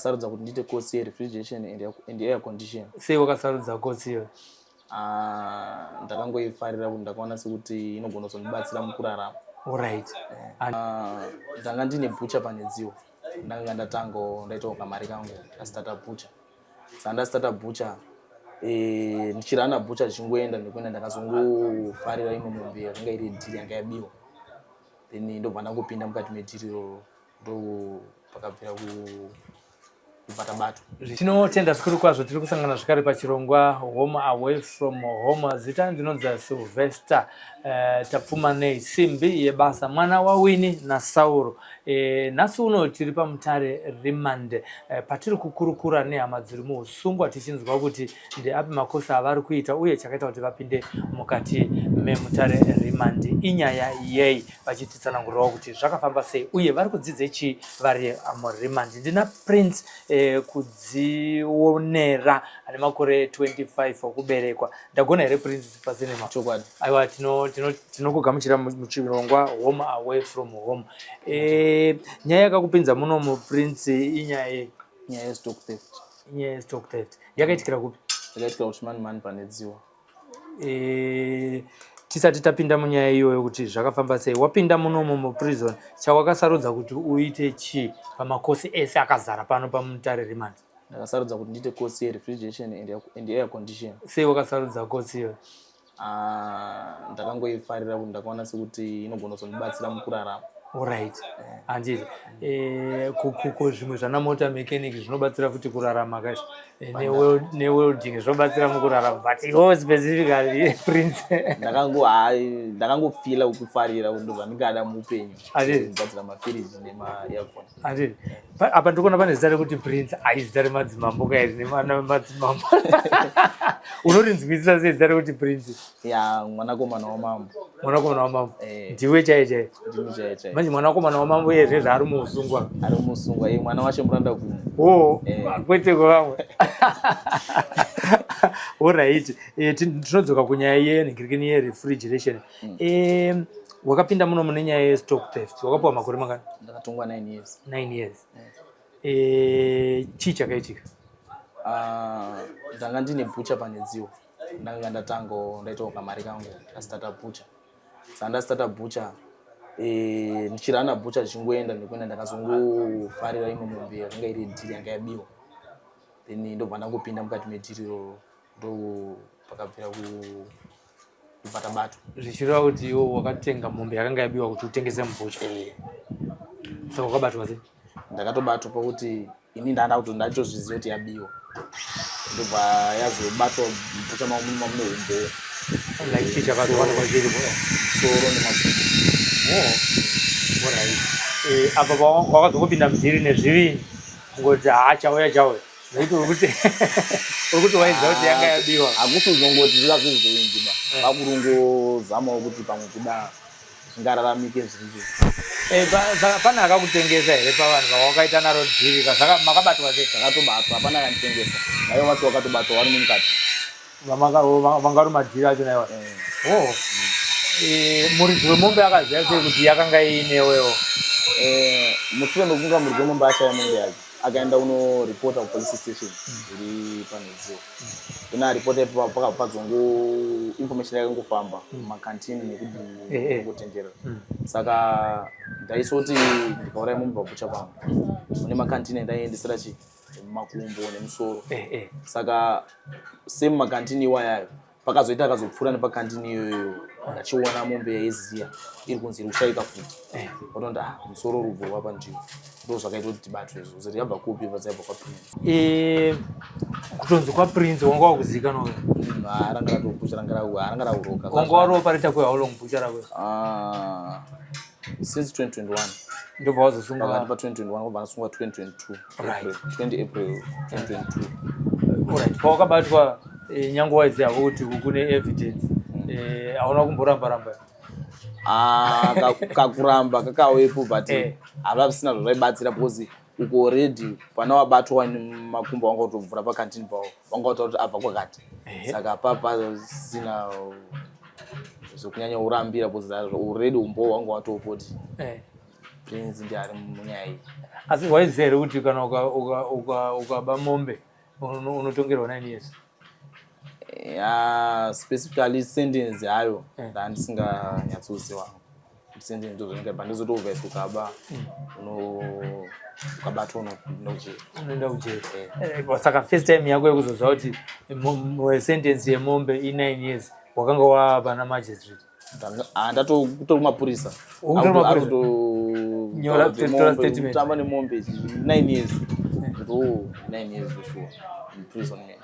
Ndakasarudza kuti ndiite course yerefrigeration and air condition. Sei wakasarudza course iyoyo? Ah, ndakangoifarira kuti ndakaona sekuti inogona kuzondibatsira mukurarama. Alright. Ah, ndanga ndine butcher panedziwa. Ndanga ndatangawo, ndaitawo kamari kangu, ndastarta butcher. Saka ndastarta butcher, ndichirana butcher zvichingoenda nekuenda, ndakazongofarira imwe mombe yakanga iri dhiri yanga yabiwa. Then ndobva ndangopinda mukati medhiri iroro, ndo pakabvira kubva tabatwa. Tinotenda zvikuru kwazvo. Tiri kusangana zvekare pachirongwa Home Away from Home. Zita ndinonzi Sylvester Tapfumanei, simbi yebasa, mwana waWini naSauro. Nhasi uno tiri paMutare Remand, patiri kukurukura nehama dziri muusungwa, tichinzwa kuti ndeapi makosi avari kuita uye chakaita kuti vapinde mukati meMutare Remand inyaya yei, vachititsanangurirawo kuti zvakafamba sei uye vari kudzidze chii vari muremand. Ndina Prince Kudzionera, ane makore 25 okuberekwa. Ndagona here, Prince Pasinema? Chokwadi. Aiwa, tinokugamuchira muchirongwa Home Away from Home. Nyaya yakakupinza muno muPrince inyaya yei? Nyaya yestock theft. Inyaya yestock theft. Yakaitikira kupi? Yakaitikira kuChimanimani panedziwa. Tisati tapinda munyaya iyoyo kuti zvakafamba sei, wapinda munomu muprison, chawakasarudza kuti uite chii pamakosi ese akazara pano paMutare Remand? Ndakasarudza kuti ndiite course yerefrigeration and air condition. Sei wakasarudza course iyoyo? Ah, ndakangoifarira kuti ndakaona sekuti inogona kuzondibatsira mukurarama. Alright, handiti ko zvimwe zvana motor mechanic zvinobatsira futi kurarama kaizvo, newelding zvinobatsira mukurarama, but iwo specifically, Prince? Ndakangofila kufarira kuti ndozvandingada muupenyu, kugadzira mafiriji nemaaircon. Handiti apa ndikuona pane zita rekuti Prince. Ai, zita remadzimambo kairi, nemana wemadzimambo. Unorinzwisisa sei zita rekuti Prince? Ya, mwanakomana wamambo. Mwanakomana wamambo. Ndiwe chaiye chaiye? Ndini chaiye chaiye. Manje mwanakomana wamambo iye zvezvo ari muusungwa. Ari musungwa iye, mwana wacho muranda kumwe. O, kwete kwevamwe. Alright, tinodzoka kunyaya yenhingirikini yerefrigeration. Wakapinda muno mune nyaya yestock theft, wakapiwa makore mangani? Ndakatongwa 9 years. 9 years. Chii chakaitika? Ah, ndanga ndine butcher panedziwa. Ndanga ndatangawo, ndaitawo kamari kangu, ndastarta butcher. Saka ndastarta butcher, ndichirana butcher zvichingoenda nekuenda, ndakazongofarira imwe mombe yakanga iri dhiri yanga yabiwa. Then ndobva ndangopinda mukati medhiri iroro, ndo pakabvira kubva tabatwa. Zvichireva kuti iwo wakatenga mombe yakanga yabiwa kuti utengese mubutcher? Saka wakabatwa sei? Ndakatobatwa pakuti ini ndanda kuti ndaitozviziva kuti yabiwa, ndobva yazobatwa mubutcher mangu mune umbowo. Like chii chakazowanikwa chiripo? Soro nemakumbo. Oh, alright. Apa wakazongopinda mudhiri nezvivini kungoti haa, chauya chauya, nekuti uri kuti waiziva kuti yanga yabiwa. Hakusi kuzongoti zviva zviri zvivindi ba, pakurungozamawo kuti pamwe kuda zvingararamike zviri. Saka pane akakutengesa here pavanhu vawakaita naro dhiri? Makabatwa sei? Takatobatwa, hapana akanditengesa. Naivo vacho vakatobatwa vari mukati. Vanga vari madhiri acho naiwa? Oh. Muridzi wemombe akaziva sei kuti yakanga iinewewo? Mushure mekunga muridzi wemombe ashaya mombe yake, akaenda kunoripota kupolice station iri panedziwa. Then aripota ipapo, pakabva pazongo information yakangofamba mumakantini nekuti Saka ndaisoti ndikauraya mombe pabutcher pangu, mune makantini andaiendesera chi makumbo nemusoro. Saka same makantini iwayayo, pakazoita akazopfuura nepakantini iyoyo, achiona mombe yaiziya iri kunzi iri kushayika futi, otonda, "Ah, musoro uri kubva wapa ndiwo." Ndo zvakaita kuti tibatwe izvo, zoti yabva kupi, bva yabva kwaPrince. Kutonzi kwaPrince wanga wakuzikanwa? Ranga ratobutcher, ranga rauroka. Wanga waroparita kwe how long butcher rako? Ah, since 2021. Ndobva wazosungwa? Pakati pa 2021 wabva nasungwa 2022. April, 20 April 2022. Alright, pawakabatwa, nyange waiziva kuti kune evidence, hauna kumboramba ramba? Ah, kakuramba kakawepo, but hava zvisina zvazvaibatsira, because uko already pana wabatwa makumbo wanga kutobvura pakantini pavo, vanga kutaura kuti abva kwakati. Saka papasina zvokunyanya urambira, because already umbowo wanga watopo kuti Prince ndiye ari munyaya iyi. Asi waiziva here kuti kana ukaba mombe unotongerwa 9 years? Ya, specifically sentence hayo ndandisinganyatsoziva sentence ndozvinenge but ndozotobva ukaba uno ukabatwa unoenda kujeri. Unoenda kujeri. Saka first time yako yekuzoziva kuti sentence yemombe i9 years wakanga wava pana magistrate? Ndatokutori kumapurisa. Ukutori kumapurisa? Nyora, tora statement. Tamba nemombe 9 years. Kuti oh, 9 years for sure imprisonment.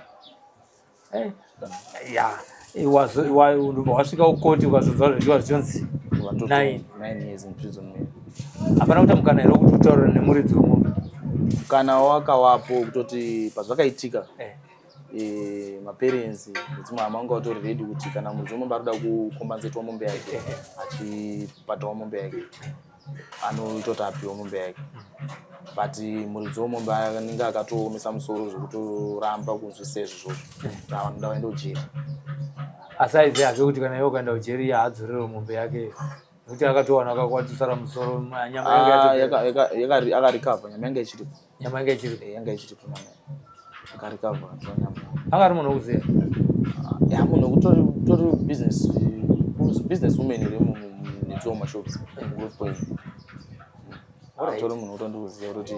Ya, wasvika kukoti ukazonzwa zvachiwa zvichinzi 9. 9 years imprisonment. Hapana kuita mukana here wekuti utaurire nemuridzi wemombe? Kana wakawapo kutoti pazvakaitika, maparents nedzimwe hama vanga vatori ready kuti kana muridzi wemombe ari kuda kucompensatwa mombe yake, achibhadharwa mombe yake, anoitoti apiwe mombe yake. But muridzi wemombe anenge akatoomesa musoro zvekutoramba kunzwisisa izvozvo, kuti vanoda vaende kujeri. Asi aiziva hake kuti kana iwe ukaenda kujeri, iye haadzorere mombe yake, nekuti akatowana akakwatisara musoro, nyama yanga Ah, yatopera. Akarecover, nyama yanga ichiripo. Nyama yanga ichiripo. Yanga ichiripo nyama, akarecover, akatora nyama. Anga ari munhu wekuziva? Ya, munhu kutori tori business woman iri nedziwo mashops Growth Point. Tori munhu wotondikuziva, kutoti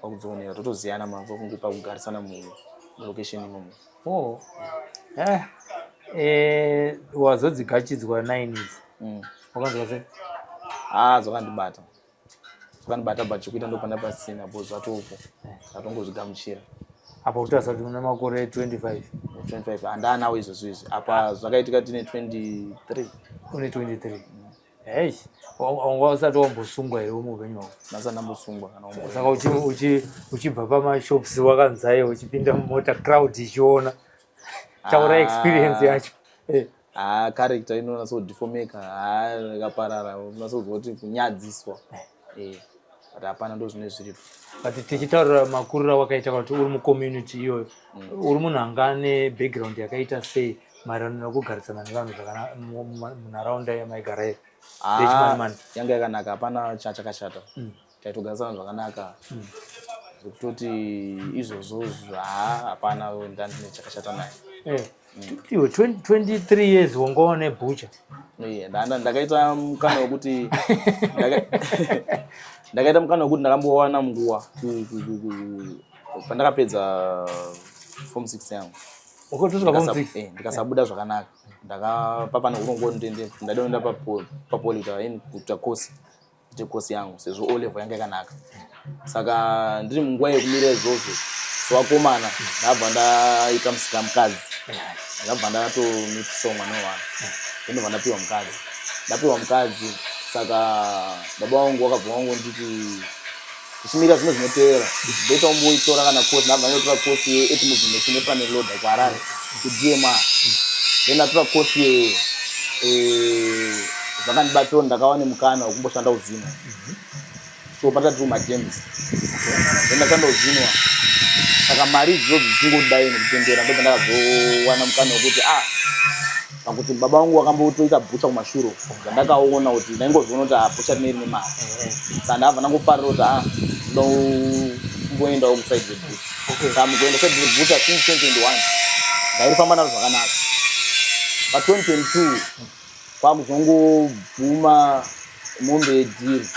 wakudzionera, totoziyana kungopa kugarisana mulocation imomo. Oh. Wazodzigachidzwa 9 idzi, wakanzwa sei? Ah, zvakandibata, zvakandibata, but chekuita ndopanda pasina bo, zvatopo, ndatongozvigamuchira. Apa kutarisa kuti una makore 25. 25 handaanawo izvozvo izvi, apa zvakaitika tine 23. Une 23. Hei, wanga usati wambosungwa here muupenyu hwako? Ndasati ndambosungwa kana Saka uchibva pamashops wakanzai, uchipinda mumota, crowd ichiona, taura experience yacho. Ha, character inonatsodeformeka, ha, yakaparara, unatsozwa kuti kunyadziswa. But hapana, ndo zvine zviripo. But tichitaurira makuriro awakaita, kuti uri mucommunity iyoyo, uri munhu anga ane background yakaita sei maererano nekugarisana nevanhu munharaunda yamaigara iyo yeChimanimani? Yanga yakanaka, hapana chachakashata. Taitogarisana zvakanaka, zvekutoti izvozvo, ha, hapana ndandine chakashata naye. Iwe 23 years wanga une butcher? Ndakaita mukana wekuti ndakambowana nguva pandakapedza form 6 yangu. Wakatosvika form 6? Ndikasabuda zvakanaka, ndakapa pane urongwa, ndaida kuenda papoly kuita course, ite course yangu, sezvo O level yanga yakanaka. Saka ndiri munguva yekumira izvozvo, sevakomana ndabva ndaita musika mukadzi, ndakabva ndatomitisa mwana wevanhu, ndobva ndapiwa mukadzi. Ndapiwa mukadzi, saka baba vangu vakabva vangonditi tichimira zvimwe zvinotevera, better umboitora kana course. Ndabva ndotora course yeearthmoving machine nepanel loader kuHarare, kuDMR. Then ndatora course ye zvakandibatsira, ndakawa nemukana wekumboshanda kuZINWA. So patati kumagems, then ndashanda kuZINWA, saka mari idzodzo dzichingodai nekutendera, ndobva ndakazowana mukana wekuti, ah, pakuti baba vangu vakambotoita butcher kumashure, zvandakaona kuti ndaingozviona kuti, ah, butcher rineri nemari. Saka ndabva ndangofarira kuti, ah, ndoda kumboendawo kuside rebutcher. Saka mukuenda side rebutcher since 2021 ndairifamba naro zvakanaka. Pa2022 kwakuzongobvuma mombe yedhiri,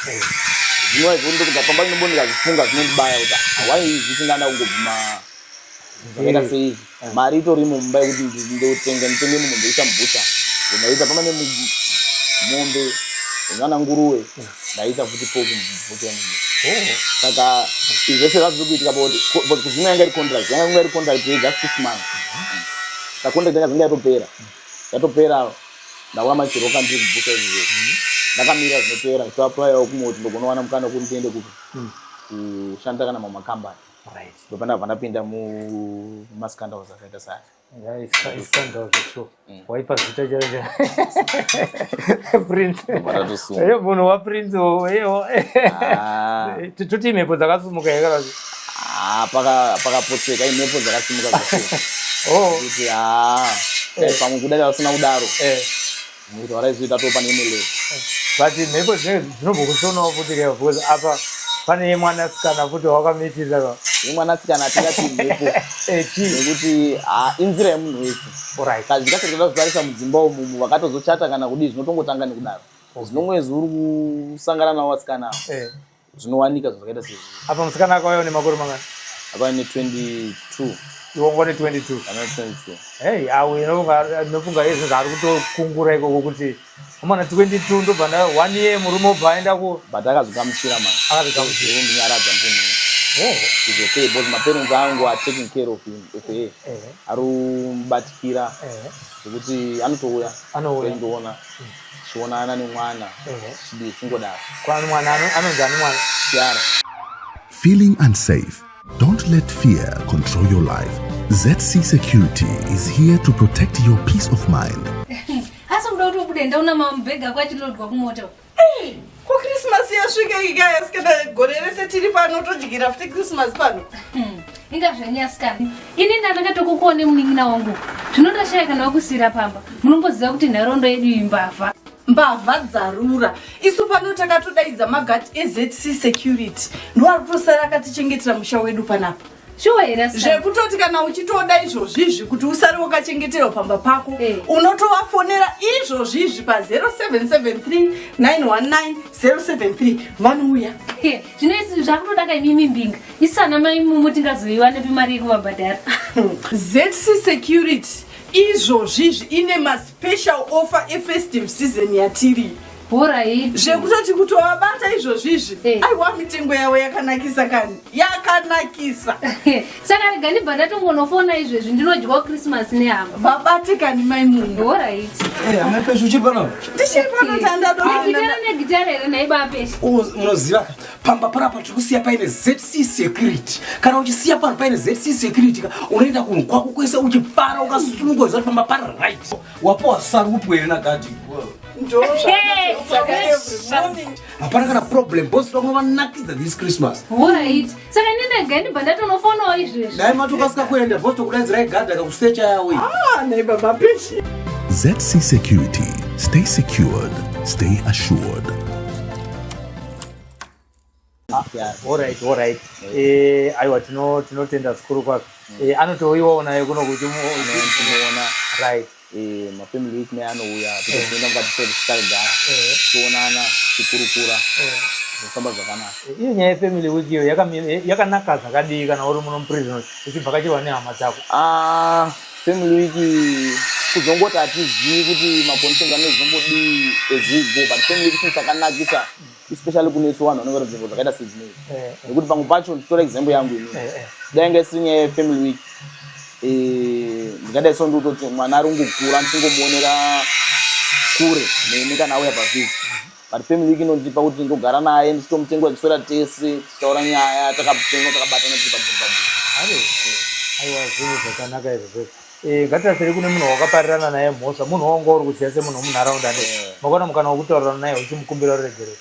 zvinova izvo ndokubva pamba ndinobo ndikazvifunga zvinondibaya kuti, ah, why zvisinganda kungobvuma zvakaita seizvi? Mari itorimo mumba yekuti ndotenga, nditenge mombe, ndoisa mubutcher, ndaita pamba nemombe ngana nguruwe, ndaita futi pork mubutcher imomo. Saka izvi zvese zvazviri kuitika pakuti kuzvimwe yanga iri contract, yanga iri contract yejust 6 months. Saka contract yakazenge yatopera, yatopera, ndaona machiroka ndiri kubutcher izvozvo, ndakamira zvinotevera kutoapplyawo kumwe kuti ndogonowana mukana wekuti ndiende kupi, kushanda kana mamwe makambani. Ndopandabva ndapinda mumascandals akaita saya. Iscandal zvisure. Waipa zita chacho Prince. Ndatosunga. Munhu waPrince eyo. Toti mhepo dzakasumuka here? Ah, pakapotseka, imhepo dzakasimuka zvasure. Kuti dai pamwe kudai vasina kudaro, kutaura izvi tatopa neimwe level. But mhepo dzinenge dzinombokushonawo futi ke, because apa pane mwanasikana futi wakamitisa ka. Yemwanasikana hatingati mhepo. Chii? Nekuti inzira yemunhu wese. Kazhinji kacho tinoda kutarisa mudzimba umumu vakatozochata kana kudii, zvinotongotanga nekudaro. Zvinomwedzi uri kusangana navo vasikana ava, zvinowanika zvinhu zvakaita seizvi. Apa musikana akauya nemakore mangani? Apa ne 22. Iwe wanga une 22? Ane 22. Hey, awe inofunga izvo zvaari kutokungura ikoko kuti amana 22 ndobva nda one year murume obva aenda ku. But akazogamuchira manje. Akazogamuchira. Ndinyaradza ndini. It's okay because my parents angu are taking care of him, of her. Ari kumubatikira zvekuti anotouya. Anouya. Ndoona. Chionana nemwana. Chidii chingodaro. Kwani mwana anonzi ani mwana? Tiara. Feeling unsafe? Don't let fear control your life. ZC Security is here to protect your peace of mind. Asi kuda kuti ubude, ndaona mamubhegi ako achilodwa kumota. Ko Christmas yasvika ikaya, sikana. Gore rese tiri pano, todyira futi Christmas pano. Inga zvanyasikana, ini ndandakatokukuone munin'ina wangu, zvinondashaya kana wakusiyira pamba. Munomboziva kuti nharaunda yedu imbavha. Mbavha dzarura. Isu pano takatodaidza magadhi eZC Security, ndoari kutosara akatichengetera musha wedu panapa. Shuwa here, asikana? Zvekutoti kana uchitoda izvozvizvi kuti usare wakachengeterwa pamba pako, unotovafonera izvozvizvi pa0773 919 073, vanouya. Zvino isi zvakutodaka imimi mbinga, isu ana mai mumu tingazoiwa nepi mari yekuvabhadhara? ZC Security izvozvizvi ine maspecial offer efestive season yatiri. Alright. Zvekutoti kutovabata izvozvizvi, aiwa, mitengo yavo yakanakisa kani, yakanakisa. Saka rega ndibva ndatongonofona izvezvi, ndinodyawo Christmas nehama. Vabate kani, mai munhu. Alright. Amai Peshu, uchiri pano? Ndichiri pano, tandado. Negitara, negitara here naiba Peshu? Munoziva pamba panapa tiri kusiya paine ZC Security. Kana uchisiya pano paine ZC Security ka, unoenda kunhu kwako kwese uchifara, ukasununguka, uchiziva kuti pamba pari right. Wapiwa sarupu here nagadhi? Hapana kana problem, boss vamwe vanakidza this Christmas. Alright, saka ndinega ndibva ndatonofonawo izvezvi. Dai matokasika kuenda, boss, tokudaidzirai gadhi akakusecha yawe. Nai baba Peshi. ZC Security. Stay secured. Stay assured. Alright. Aiwa, tinotenda zvikuru kwazvo. Anotouyiwawo naye kuno kuti Tinoona. Mafamily week naye anouya, tinoenda mukati tichigara, tionana, tikurukura, zvofamba zvakanaka. Iyo nyaya yefamily week iyo yakanaka zvakadii kana uri muno muprison uchibvakachirwa nehama dzako? Ah, family week kuzongoti hatizivi kuti maconditions anozombodii as we go, but family week chinhu chakanakisa, especially kune isu vanhu vanenge vari nzvimbo dzakaita sedzinezi, nekuti pamwe pacho, nditora example yangu inini, dai inga isiri nyaya yefamily week, ndingadai so ndikutoti mwana ari kungokura ndichingomuonera kure neni kana auya pavisit. But family week inondipa kuti ndogara naye, ndichitomutengwa, tichiswera tese tichitaura nyaya, takatengwa, takabatana, tiri padhuze padhuze. Aiwa, zvinhu zvakanaka izvo zvese. Ngatirasire kune munhu wakaparirana naye mhosva, munhu wawanga uri kuziva semunhu wemunharaunda ne makaona mukana wekutaurirana naye uchimukumbira ruregerero.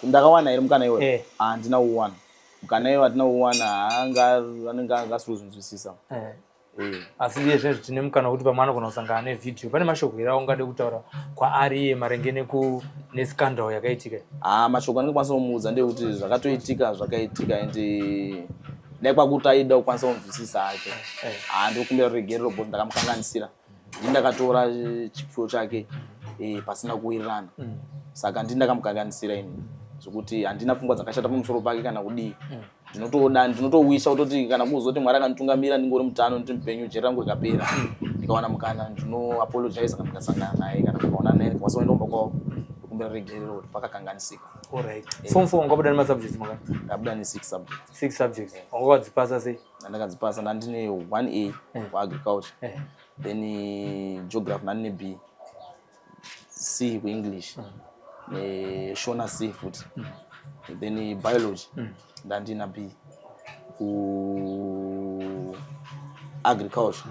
Ndakawana here mukana iwoyo? Eh. Handina kuuwana mukana iwoyo, hatina kuuwana. Haanga anenge angasiri kuzvinzwisisa. Asi iye zvinezvi tine mukana wekuti pamwe anogona kusangana nevhidhiyo. Pane mashoko here aungade kutaura kwaari iye maringe nescandal yakaitika? Ah, mashoko andingakwanisa kumuudza ndeyekuti zvakatoitika zvakaitika, and dai kwakuti aida kukwanisa kunzwisisa hake, ndikukumbira ruregerero because ndakamukanganisira. Ndini ndakatora chipfuyo chake pasina kuwirirana, saka ndini ndakamukanganisira ini, zvekuti handina pfungwa dzakashata pamusoro pake kana kudii. Ndinotoda, ndinotowisha kutoti kana kuzoti Mwari akanditungamira, ndingori mutano, ndiri mupenyu, jeri rangu rikapera, ndikawana mukana ndinoapologize kana ndikasangana naye, kana ndikaonana naye, ndikakwanisa kuenda kumba kwavo, ndokumbira ruregerero kuti pakakanganisika. Alright. Form four ungabuda nemasubjects makani? Ndabuda ne6 subjects. Six subjects. Wanga wadzipasa sei? Ndandakadzipasa, ndandine 1A kuagriculture, then geography ndandine B, C kuEnglish, neShona C futi, then biology ndandina B, ku agriculture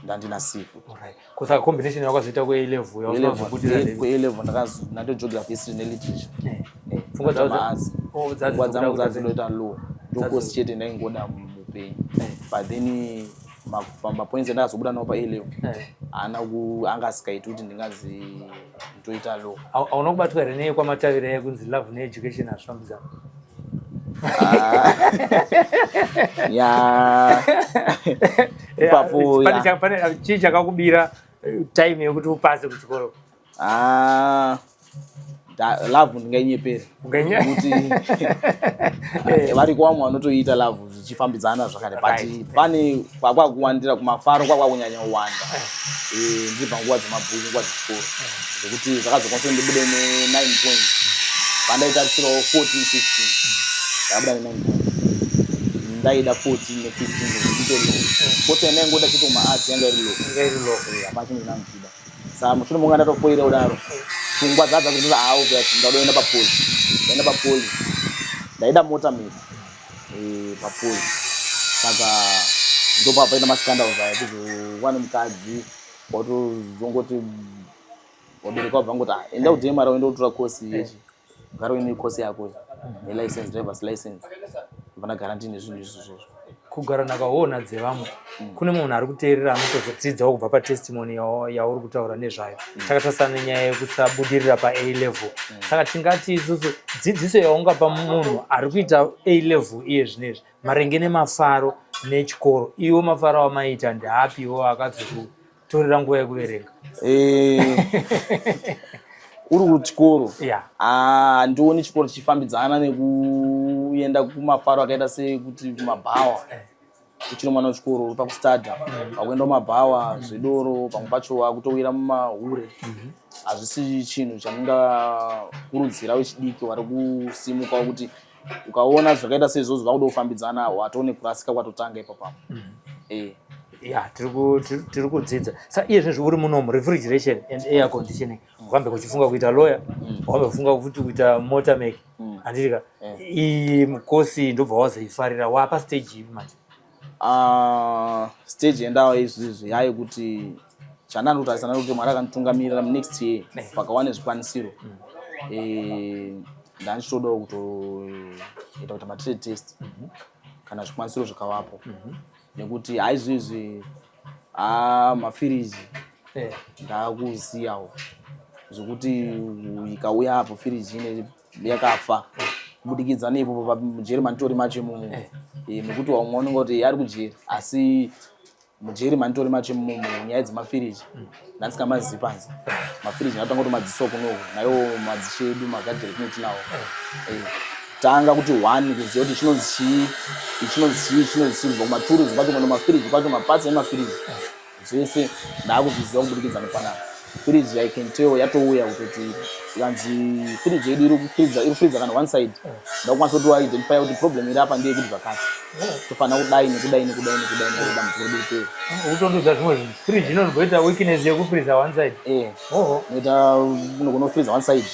ndandina C futi. Alright, kusaka combination yawakazoita kue level yausina? Kue level ndato geography, history neliterature. Pfungwa dzako Oh, Pfungwa dzangu dzadzinoita law, ndokosi chete ndaingoda muupenyu, but then Mapoints andakazobuda nawo pa A level haana anga asikaiti kuti ndingazi ndoita law. Hauna kubatwa here neyekwamatavira yekunzi love needucation hazvifambidzana? Ya, ipapo. Pane chii chakakubira time yekuti upase kuchikoro? Ah, love ndingainyepere kuti variko vamwe vanotoita love zvichifambidzana zvakare, but pane kwakwakuwandira kumafaro, kwakwakunyanya kuwanda ndiri panguva dzemabhuku, nguva dzechikoro, zvekuti zvakazokwanisa kuti ndibude ne9 points pandaitarisirawo 14, 15. Ndakabuda ne9 points, ndaida 14 ne15 itori low. Kosi yandaingoda chete kumaarts yanga iri low. Yanga iri low. Hapana chinhu chinandichida. Saka mushure monga ndatofoira kudaro, pfungwa dzadza kuti ah, obvious ndadoenda papoly. Ndaenda papoly, ndaida motor mech papoly. Saka ndopapaita mascandals aya, kuzova nemukadzi watozongoti wabereki wabva ngoti, "Ah, enda kuDMR, uende kutora kosi yechi, gara uine kosi yako nelicense, drivers license." Bva ndagara ndine zvinhu izvozvo. Kugara nakaona dzevamwe, kune munhu ari kuteerera anotozodzidzawo kubva patestimony yauri kutaura nezvayo. Takatarisana nenyaya yekusabudirira pa A level, saka tingati isusu dzidziso yaungapa munhu ari kuita A level iye zvinezvi maringe nemafaro nechikoro, iwo mafaro amaita ndeapi, iwo akazokutorera nguva yekuverenga? Uri kuchikoro, handioni chikoro chichifambidzana nekuenda kumafaro akaita sekuti kumabhawa. Uchiri mwana wechikoro, uri pakustadha, pakuenda kumabhawa, zvedoro, pamwe pacho wakutowira mumahure. Hazvisi chinhu chandingakurudzira wechidiki vari kusimukawo, kuti ukaona zvakaita seizvozvo vakuda kufambidzana, watoone kurasika kwatotanga ipapapo. Ya, tiri kudzidza. Sa iye zvinezvi uri munomu refrigeration and air conditioning, ukambe kuchifunga kuita lawyer, ukambe kufunga futi kuita motor mech, handiti ka? Iyi kosi ndobva wazoifarira wapa stage ipi manje? Ah, stage yendawa izvizvi yayekuti chandanotarisana nekuti Mwari akanditungamirira next year pakawane zvikwanisiro, ndandichitodawo kutoita kuita matrade test kana zvikwanisiro zvikavapo, nekuti haizvizvi mafiriji ndakuziyawo zvekuti ikauya apo firiji ine yakafa kubudikidza neipo mujeri manditori macho imomo. Nekuti vamwe vanonga kuti ari kujeri, asi mujeri manditori macho imomo nyaya dzemafiriji ndandisingamazivi panze. Mafiriji ndatanga kutomadzisawo kunoku naiwo madzishe edu magajeri tinotinawo. Tanga kuti one kuziva kuti chinonzi chii, ichi chinonzi chii, chinonzi chii, kubva kumaturuzi kwacho kuenda mafiriji kwacho, mapatsi emafiriji, zvese ndaakuzviziva kubudikidza nepanapa. Firiji, I can tell yatouya kutoti ikanzi firiji yedu iri kufiriza kana one side, ndakukwanisa kuti waidentify kuti problem iri apa ndeyekuti zvakati, tofanira kudai nekudai nekudai nekudai nekudai, dambudziko redu ripere. Utondudza zvimwe zvinhu, firiji inongoita weakness yekufiriza one side. Oho. Unoita unogona kufiriza one side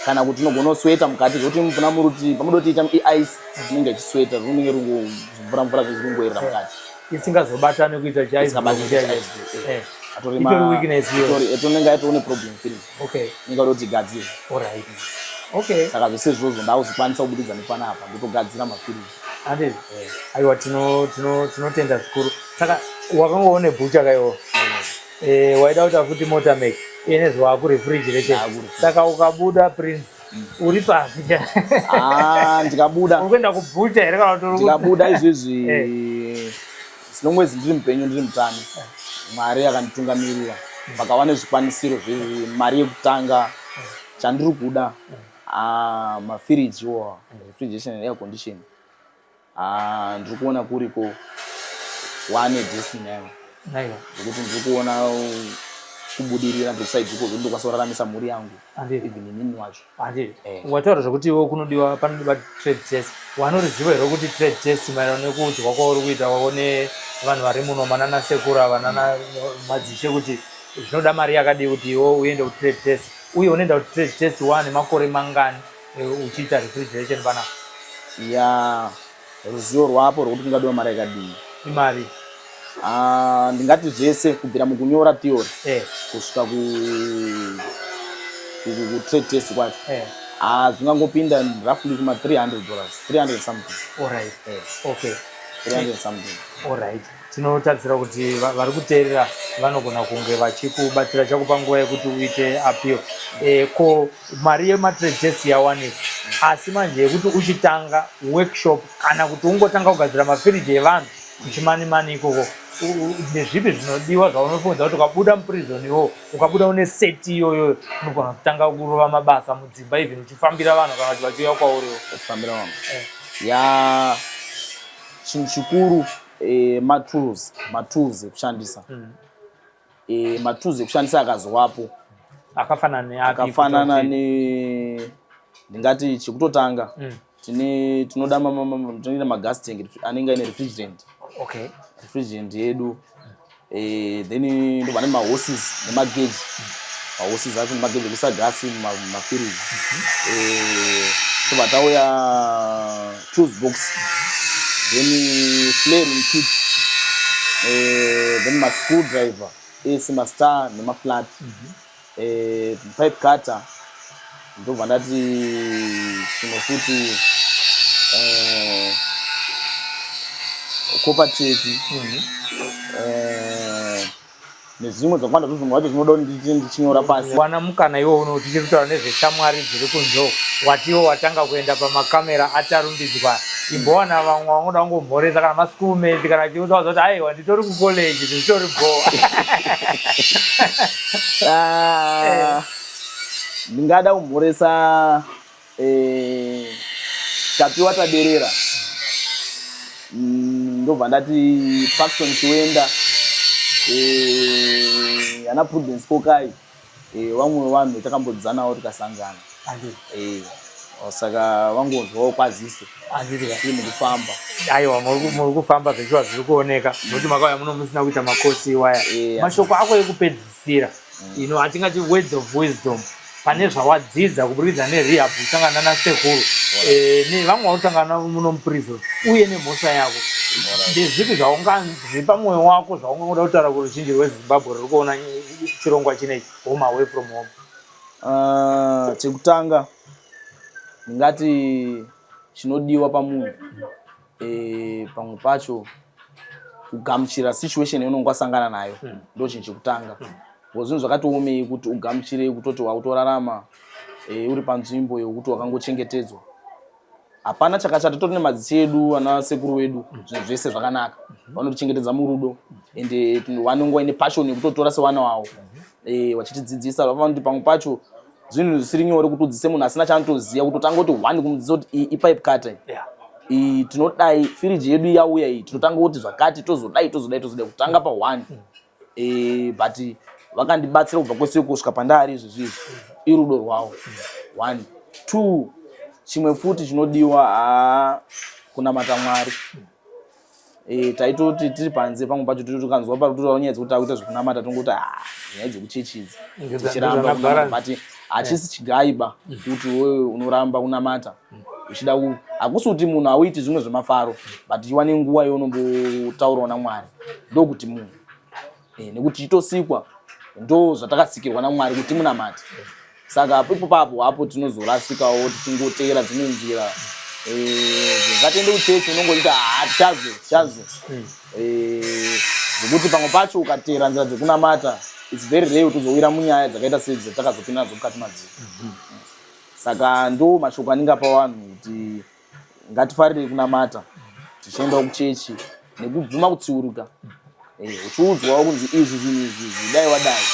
kana kuti unogona kusweta mukati zvekuti mvura muruti pamuda kuti ita ice inenge ichisweta, rinenge ringo mvura mvura zvingoerera mukati. Isingazobatani kuita Isingabatani kuita chiice. Ice, Atori Itori weakness iyo. Tonenge atori neproblem firiji inenge kuti igadzire. Alright, okay. Saka zvese izvozvo ndakuzvikwanisa kubudikidza nepanapa, ndotogadzira mafiriji. Handiti? Aiwa, tinotenda zvikuru. Saka wakanga une bhucha kaiwo, waida kuita futi motor mech, iye wakurefrigeration. Ndakurefrigeration. Saka ukabuda, Prince, uri papi? Ah, ndikabuda Uri kuenda kubhucha here kana kuti ndikabuda izvizvi, zinongwezi ndiri mupenyu, ndiri mutano, Mwari akanditungamirira pakava nezvikwanisiro zvemari yekutanga chandiri kuda, ah, mafiriji wo refrigeration and air condition. Ah, ndiri kuona kuriko wane destiny yayo Aiwa. zvekuti ndiri kuona kubudirira ndikusaidiko zvekuti ndokwanisa kuraramisa mhuri yangu, even inini wacho. Handiti? Wataura zvekuti iwe kunodiwa, panodiwa trade test. Wanoriziva here kuti trade test, maererano nekuudzwa kwauri kuita kwako nevanhu vari muno, manana sekuru ava nana madzishe, kuti zvinoda mari yakadii kuti iwe uende kutrade test, uye unoenda kutrade test wane makore mangani uchiita refrigeration panapa? Ya, ruzivo rwapo rwekuti kungadiwa mari yakadii. Imari? Ah, ndingati zvese kubvira mukunyora theory kusvika ku trade test kwacho, ah, zvingangopinda roughly kuma $300, 300 something. Alright. Okay. 300 something. Alright, tinotarisira kuti vari kuteerera vanogona kunge vachikubatsira, chakupa nguva yekuti uite appeal. Ko mari yematrade test yawanikwa, asi manje yekuti uchitanga workshop kana kuti ungotanga kugadzira mafiriji evanhu kuChimanimani ikoko, ndezvipi zvinodiwa zvaunofunza kuti ukabuda muprison iwowo, ukabuda une set iyoyo, unogona kutanga kurova mabasa mudzimba, even uchifambira vanhu kana kuti vachiuya kwauriwo? Kufambira vanhu? Ya, chinhu chikuru matools ekushandisa. Matools ekushandisa akazowapo Akafanana neapi? Akafanana ne, ndingati chekutotanga, tine tinoda tinoita magas tank anenge aine refrigerant. Refrigerant yedu, then ndobva nemahoses nemageji, mahoses acho nemageji ekuisa gasi mumafiriji. Tobva tauya tools box, then flaring kit, then mascrew driver ese, mastar nemaflat, pipe cutter. Ndobva ndati chimwe futi, copper tape, nezvimwe zvakawanda. Zvimwe zvacho zvinoda kuti ndiite ndichinyora pasi. Wana mukana iwo uno, tichiri kutaura nezveshamwari dziri kunze. Watiwo watanga kuenda pamakamera atarumbidzwa, imbowana vamwe vangoda kungomhoresa, kana maschoolmates, kana chiudza kuti aiwa, nditori kucollege, zvitori bo. Ah, ndingada kumhoresa Tapiwa Taderera, ndobva ndati Paxton Chiwenda, ana Prudence Kokai, vamwe vevanhu takambodzanawo tikasangana. Saka vangonzwawo kwaziso. Tiri mukufamba. Aiwa, muri kufamba zvechiwa, zviri kuoneka nokuti makauya muno musina kuita makosi iwaya. Mashoko ako ekupedzisira ino, atingati words of wisdom, pane zvawadzidza kuburikidza nerehab, kusangana nasekuru, nevamwe vausangana navo muno muprison, uye nemhosva yako, ndezvipi zvaungazvipa mwoyo wako zvaungangoda kutaura kuruzhinji rweZimbabwe ruri kuona chirongwa chinechi, Home Away from Home? Ah, chekutanga ndingati chinodiwa pamunhu, pamwe pacho kugamuchira situation yaunonge wasangana nayo, ndo chinhu chekutanga, because zvinhu zvakatiomei kuti ugamuchire kutoti wakutorarama uri panzvimbo yekuti wakangochengetedzwa, hapana chakashata. Tori nemadzisi edu, ana sekuru vedu, zvinhu zvese zvakanaka, vanotichengetedza murudo, ende vanonge vaine passion yekutotora sevana vavo, vachitidzidzisa. Vafanira kuti pamwe pacho zvinhu zvisiri nyore kuti udzidzise munhu asina chaanotoziva, kutotanga kuti one kumudzidzisa kuti iyi ipipe cutter, iyi tinodai, firiji yedu yauya iyi, tinotanga kuti zvakati, tozodai, tozodai, tozodai, kutanga pa1. But vakandibatsira kubva kwese kusvika pandari izvezvi. Izvi irudo rwavo, one, two. Chimwe futi chinodiwa, haa, kunamata Mwari. Taitoti tiri panze, pamwe pacho tikanzwa pari kutotaura nyaya dzekuti takuita zvekunamata, tongoti, "Ah, nyaya dzekuchechi idzi," tichiramba Ndezvana kunamata. But hachisi chigaiba kuti wewe unoramba kunamata uchida hakusi kuti munhu hauiti zvimwe zvemafaro, but iwane nguva yaunombotaurawo naMwari, ndokuti munhu, nekuti chitosikwa ndo zvatakasikirwa naMwari kuti munamate. Saka ipo papo hapo tinozorasikawo tichingoteera dzimwe nzira. Ngatiende kuchechi, unongoita, "Ah, tichazo tichazo." Zvekuti pamwe pacho ukateera nzira dzekunamata, it's very rare kuti uzowira munyaya dzakaita sedzi dzatakazopinda nadzo mukati madziro. Saka ndo mashoko andingapa vanhu kuti ngatifarirei kunamata, tichiendawo kuchechi, nekubvuma kutsiuruka. Uchiudzwawo kunzi izvi zvinhu izvi zvidai, wadai,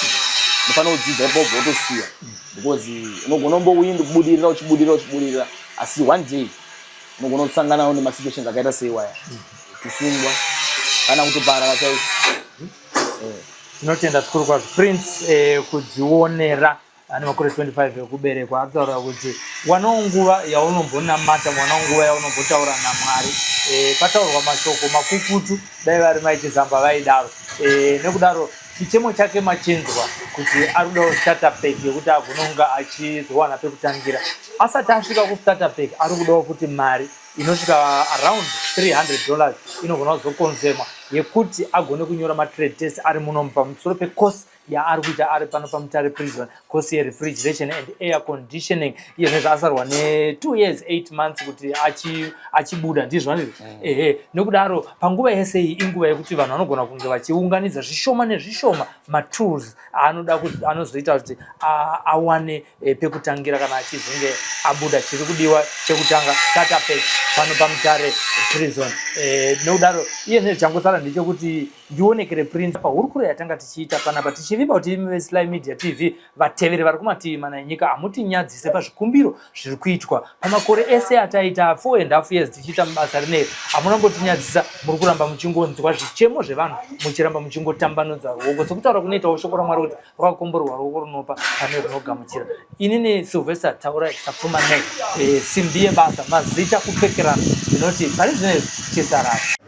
unofanira kudzidza ipapo, ubva wotosiya, because unogona kumbowinda kubudirira, uchibudirira, uchibudirira, asi one day unogona kusanganawo nemasituations akaita seiwaya, kusungwa kana kutoparara chaizvo. Tinotenda zvikuru kwazvo Prince Kudzionera, ane makore 25 ekuberekwa. Ataura kuti wanawo nguva yaunombonamata, wanawo nguva yaunombotaura naMwari. Pataurwa mashoko makukutu, dai vari maichizamba vaidaro. Nekudaro chichemo chake machinzwa kuti ari kudawo starter pack yekuti agone kunge achizowana pekutangira. Asati asvika kustarter pack, ari kudawo futi mari inosvika around $300 inogona kuzokonfirmwa, yekuti agone kunyora matrade test ari munomu pamusoro pecourse yaari kuita ari pano paMutare Prison. kosi yerefrigeration and air conditioning. Iye zvinezvi asarwa ne2 years 8 months kuti achibuda, ndizvo handizvo? Ehe. Nokudaro panguva yese iyi inguva yekuti vanhu vanogona kunge vachiunganidza zvishoma nezvishoma matools aanoda anozoita kuti awane pekutangira kana achizenge abuda. Chiri kudiwa chekutanga, starter pack pano paMutare Prison. Nokudaro iye zvine changosara ndechekuti ndionekere Prince pahurukuro yatanga tichiita panapa, tichivimba kuti imi veSly Media TV, vateveri vari kumativi mana enyika, hamutinyadzise pazvikumbiro zviri kuitwa pamakore ese ataita 4.5 years tichiita mubasa rineri. Hamuna kumbotinyadzisa. Muri kuramba muchingonzwa zvichemo zvevanhu, muchiramba muchingotambanudza ruoko, sekutaura kunoitawo shoko raMwari kuti rwakakomborerwa ruoko runopa pane runogamuchira. Inini Sylvester Taurai Tapfuma nei, simbi yebasa, mazita kupfekerana, ndinoti pari zvinezvi chisarai.